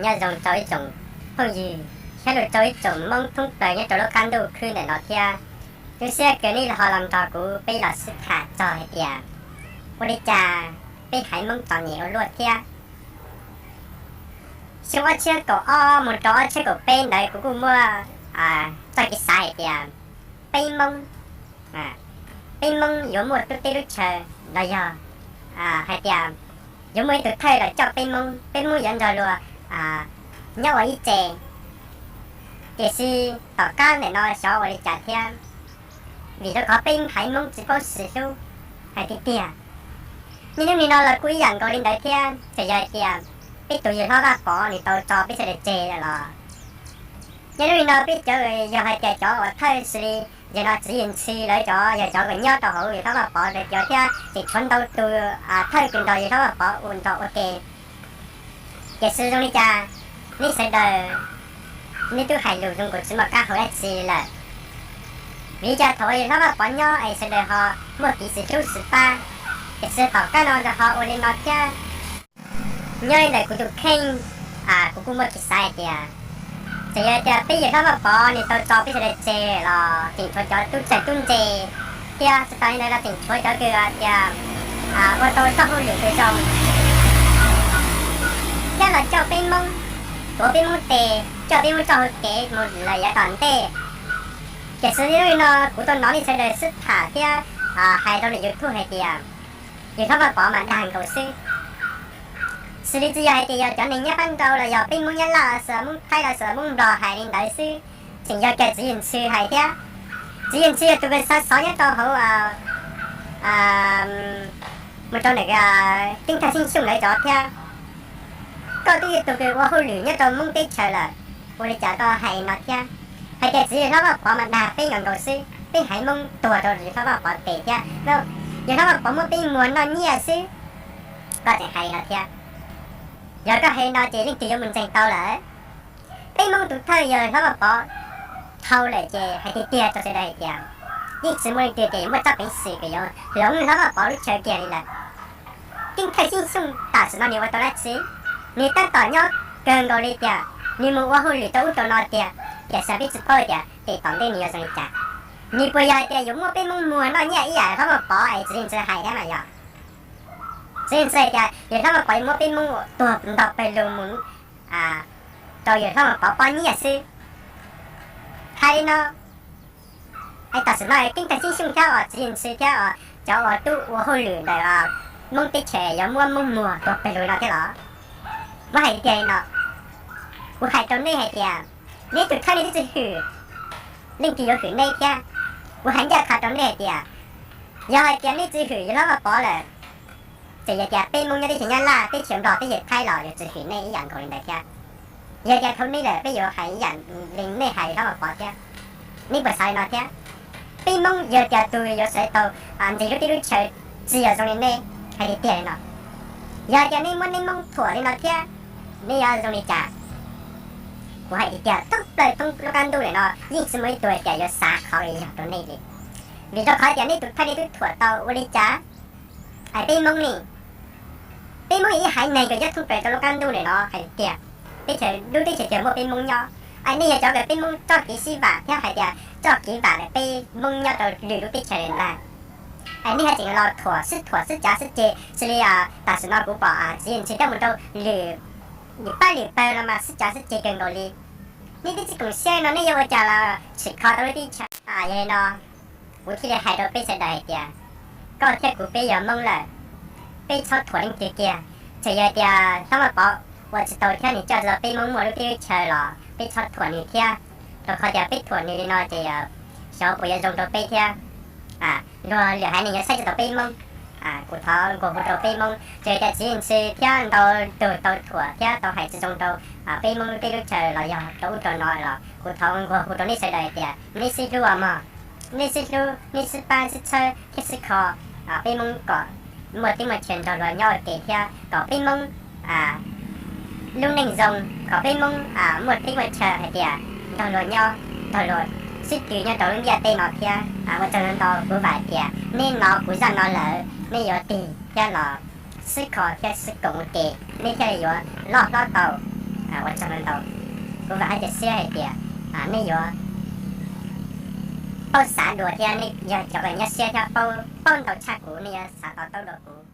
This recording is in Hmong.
Nyob zoo rau ib tsoom phooj ywg thiab los rau ib tsoom Hmoob thoob plaws nyob rau lub qab ntuj khwb ntawm no thiab. Zoo siab kawg nej ho los nrog kuv peb los sib tham txog hais tias ua li cas peb haiv Hmoob txom nyem ua luaj thiab. Xyoo ob txhiab kaum ob mus rau ob txhiab kaum peb ntawd kuv kuj muaj txoj kev xav hais tias peb Hmoob, peb Hmoob yuav muaj lub teb lub chaw los yog hais tias yuav muaj ib tug thawj los coj peb Hmoob, peb Hmoob yuav nrog luag nyob ua ib tse. Tiam sis tom qab ntawm no xyov ua li cas thiab, vim rau qhov peb haiv Hmoob tsis paub xis hlub hais tiag tiag. Niaj hnub nim no los kuj ib yam nkaus li ntawd thiab, txawm yog hais tias peb tus yawg hlob Vaj Pov nws tau tso peb sawv daws tseg lawm los, niaj hnub nim no peb cov yog hais tias cov uas thawj xws li yog no Txiv Yis Ntxhw lawv cov yog cov uas nyob rau hauv yawg hlob Vaj Pov lawv cov thiab tseem tshuav ntau tus thawj kws nrog yawg hlob Vaj Pov ua nrog ua ke. Tiam sis zoo li cas nej sawv daws, nej twb hais lus zoo nkaus tsis muaj qab hau dab tsi lawm. Vim li cas thaum uas yawg hlob Vaj Pov nyob es sawv daws ho muaj kev xis hlub xis pab, tiam sis tom qab no ho ua li no thiab. Nyob li ntawm kuv tus kheej, kuv kuj muaj kev xav hais tias txawm yog tias peb yawg hlob Vaj Pov nws tau tso peb sawv daws tseg los tseem tshuav cov tub txawg tub ntse, thiab tsis tas li ntawd los tseem tshuav cov kws tias ua tau txoj hauj lwm kws zoo thiab los coj peb Hmoob, tuav peb Hmoob tes, coj peb Hmoob txoj hauv kev mus lawm yav tom ntej. Tiam sis niaj hnub nim no kuv tau hnov nej sawv daws sib tham thiab hais rau lwm YouTube hais tias yawg hlob Vaj Pov mas dag nkaus xwb. Xws li tsis yog hais tias yog cov neeg nyob qab nrau los yog peb Hmoob Nyab Laj los sis Hmoob Thaib los sis Hmoob Nplog hais li ntawd xwb, tseem yog kiag Txiv Yis Ntxhw hais thiab. Txiv Yis Ntxhw yog tus kws xav xov nyob rau hauv mus rau ntawm Keeb Thawj Xeeb Xyooj lawv cov thiab. Koj twb yog tus kws ua hauj lwm nyob rau Hmoob teb chaws lawm, ua li cas koj hais no thiab? Hais tias txiv yawg hlob Vaj Pov mas dag peb nkaus nkaus xwb, peb haiv Hmoob tuag rau yawg hlob Vaj Pov tes thiab, yawg hlob Vaj Pov muab peb muag noj nyiaj xwb, koj tseem hais li no thiab. Yog koj hais li no ces leej twg yuav mus ntseeg tau lawm? Peb Hmoob tus thawj yawg hlob Vaj Pov dhau lawm ces hais tiag tiag rau sawv daws hais tias yeej tsis muaj leej twg tias yuav muaj txoj peev xwm kws yuav hloov hlob Vaj Pov lub chaw kiag li lawm. Keeb Thawj Xeeb Xyooj tam sim no nws ua tau dab tsi? Nws tab tom nyob kawg nkaus li tiag, nws mus ua hauj lwm rau ub rau no tiag, tiam sis peb tsis paub tias tej tom ntej nws yuav zoo li cas. Nws puas yog hais tias yuav muab peb Hmoob muag noj nyiaj ib yam hlob Vaj Pov es txiv Yis Ntxhw hais thiab mas yog? Txiv Yis Ntxhw hais tias yawg hlob Vaj Pov yuav muab peb Hmoob tuag ntog pawg lug mus rau yawg hlob Vaj Pov pob nyiaj xwb. Hais li no, es tam sim no Keeb Thawj Xeeb Xyooj thiab os, txiv Yis Ntxhw thiab os, cov uas tub ua hauj lwm ntawm Hmoob teb chaws yuav muab Hmoob muag tuag pawg lug no thiab los? Muab hais tiag li no, kuv hais rau nej hais tias, nej tus thawj nej twb tsis hwm, leej twg yuav hwm nej thiab? Kuv hais ncaj qha rau nej hais tias, yog hais tias nej tsis hwm yawg hlob Vaj Pov lawm, ces yog tias peb Hmoob nyob teb chaws Nyab Laj, teb chaws Nplog, teb chaws Thaib los yuav tsis hwm nej ib yam nkaus li ntawd thiab. Yog tias thaum nej lawm peb yuav hais ib yam li nej hais hlob Vaj Pov thiab. Nej puas xav li no thiab? Peb Hmoob yog tias tus yuav sawv tau ntxiv lub teb lub chaw tsis yog zoo li nej hais tiag tiag li no. Yog tias nej muab nej Hmoob thuam li no thiab, nej yuav zoo li cas? Kuv hais tiag tiag thoob plaws thoob lub qab ntuj lawm no yeej tsis muaj ib tug hais tias yuav xav qhov uas yog rau nej li. Vim rau qhov tias nej tus thawj nej twb thuam tau ua li cas? Hais peb Hmoob ne, peb Hmoob yog ib haiv neeg kws nyob thoob plaws rau lub qab ntuj lawm no hais tiag, teb chaws lub teb chaws tiag muaj peb Hmoob nyob. Es nej yog cov kws peb Hmoob txoj kev sib vam thiab hais tias txoj kev vam ntawm peb Hmoob nyob rau lwm lub teb chaws lawm ntag. Es nej ho tseem los thuam sib thuam sib cav sib ceg xws li tam sim no kuv pom txiv Yis Ntxhw thiab mus rau lwm, lwm pab lwm pawg los mas sib cav sib ceg kawg nkaus li. Nej twb tsis koom siab no nej yuav ua cas los tsim kho tau lub teb chaws? Yog li no, kuv thiaj li hais rau peb sawv daws hais tias, koj thiab kuv peb yog Hmoob lawm, peb txhob thuam leej twg kiag. Txawm yog tias hlob Vaj Pov ua tsis tau thiab nws coj tsis tau peb Hmoob muaj lub teb lub chaw los peb txhob thuam nws thiab, rau qhov tias peb thuam nws li no ces xyov puas yuav zoo rau peb thiab. Luag lwm haiv neeg yuav saib tsis taus peb Hmoob. Kuv thov nquag hu rau peb Hmoob, txawm tias txiv Yis Ntxhw thiab ntau tug tau thuam thiab tau hais tsis zoo rau peb Hmoob lub teb lub chaw los yog rau ub rau no los kuv thov nquag hu rau nej sawv daws tias nej sib hlub os mog, nej sib hlub, nej sib pab sib txhawb thiab sib kho peb Hmoob kom muaj teb muaj chaw nrog luag nyob ua ke thiab kom peb Hmoob lub neej zoo, kom peb Hmoob muaj teb muaj chaw hais tias nrog luag nyob, nrog luag sib tw nyob rau lub ntiaj teb no thiab. Ua tsaug ntau, kuv vam tias nej hnov kuv zaj no lawm nej yuav tig thiab los sib kho thiab sib koom ua ke, nej thiaj li yuav loj hlob tau. Ua tsaug ntau, kuv vam thiab cia siab hais tias nej yuav paub xav dua thiab nej yog cov uas nyab siab thiab paub ntau tshaj kuv, nej yuav xav to taub dua kuv.